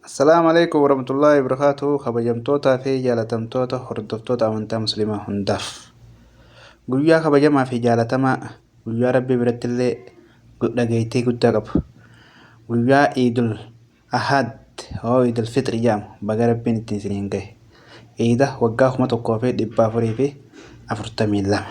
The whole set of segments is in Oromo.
Assalaamu alaikum warahmatullaahi wabarakaatuh. Kabajamtootaa fi jaalatamtoota hordoftoota amantaa musliimaa hundaaf. Guyyaa kabajamaa fi jaalatamaa guyyaa Rabbii biratti illee dhageettii guddaa qabu. Guyyaa Iidul Ahad hoo Iidul Fixri jedhamu baga Rabbiin ittiin isiniin gahe. Iida waggaa 1442.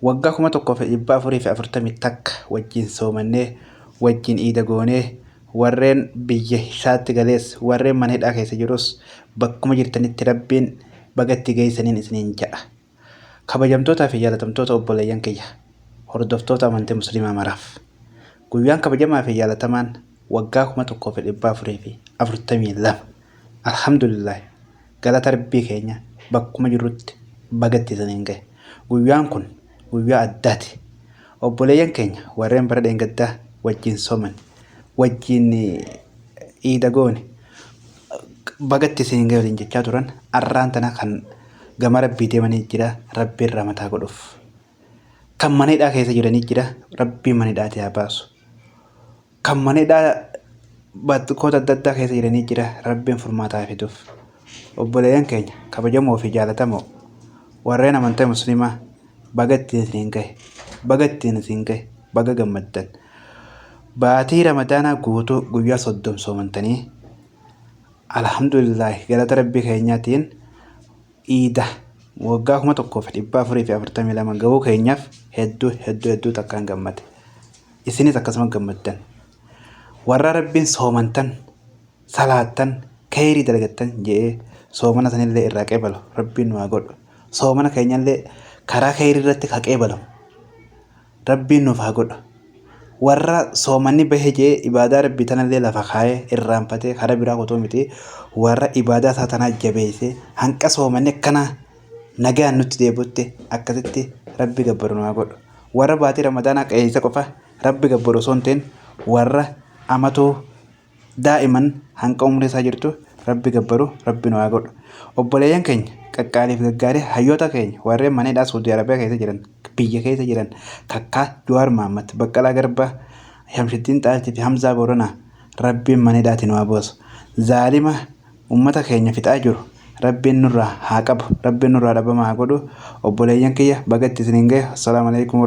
Waggaa 1441 wajjin soomannee, wajjin iida goonee, warreen biyya isaatti galees, warreen mana hidhaa keessa jirus bakkuma jirtanitti Rabbiin baga itti geessaniin isiniin jedha. Kabajamtootaa fi jaalatamtoota obboleeyyan kiyya, hordoftoota amantii musliimaa maraaf. Guyyaan kabajamaa fi jaalatamaan waggaa 1442. Alhamdulillah. Galata Rabbii keenya bakkuma jirrutti baga itti isiniin gahe. Guyyaan kun guyyaa addaati. Obboleeyyan keenya warreen bara dheengaddaa wajjin sooman, wajjin iida goone, baga itti isiniin gahe waliin jechaa turan arraan tana kan gama Rabbii deemanii jira Rabbiin rahmataa godhuuf. Kan mana hidhaa keessa jiranii jira Rabbiin mana hidhaatii haa baasu. Kan mana hidhaa bakkoota adda addaa keessa jiranii jira Rabbiin furmaata haa fiduuf. Obboleeyyan keenya kabajamoo fi jaalatamoo warreen amantaa musliimaa baga ittiin isiniin gahe baga ittiin isin gahe baga gammaddan. Baatii Ramadaanaa guutuu guyyaa 30 soomantanii alhamdulillah galata Rabbii keenyaatiin Iida waggaa 1442 gahuu keenyaaf hedduu hedduu hedduu takkaan gammade. Isinis akkasuma gammaddan. Warra Rabbiin soomantan, salaattan, kheyrii dalagattan je'ee soomana sanillee irraa qeebalu Rabbiin nu haa godhu. Soomana keenyallee karaa kheyrii irratti ka qeebalamu Rabbiin nuuf haa godhu. Warra soomanni bahe je'ee ibaadaa Rabbii tanallee lafa kaayee irraanfatee karaa biraa kutuu miti warra ibaadaa isaa tanaa jabeessee hanqa soomanni akkanaa nagaan nutti deebi'utti akkasitti Rabbi gabbaru nu haa godhu. Warra baatii Ramadaanaa qeessa qofa Rabbi gabbaru osoo hin ta'in warra amatuu daa'iman hanqa umrii isaa jirtu Rabbi gabbaru Rabbi nu haa godhu. Obboleeyyan keenya qaqqaalii fi gaggaarii hayyoota keenya warreen mana hidhaa Suudii Arabiyaa keessa jiran biyya keessa jiran kakkaa Jawaar Mahaammad, Baqqalaa Garbaa, Shamshiddiin Xaahirtii fi Hamzaa Booranaa Rabbiin mana hidhaatii nu haa baasu. Zaalima ummata keenya fixaa jiru Rabbiin nurraa haa qabu. Rabbiin nurraa dhabama haa godhu. Obboleeyyan kiyya baga itti isiniin gahe. Assalaamu alaikum.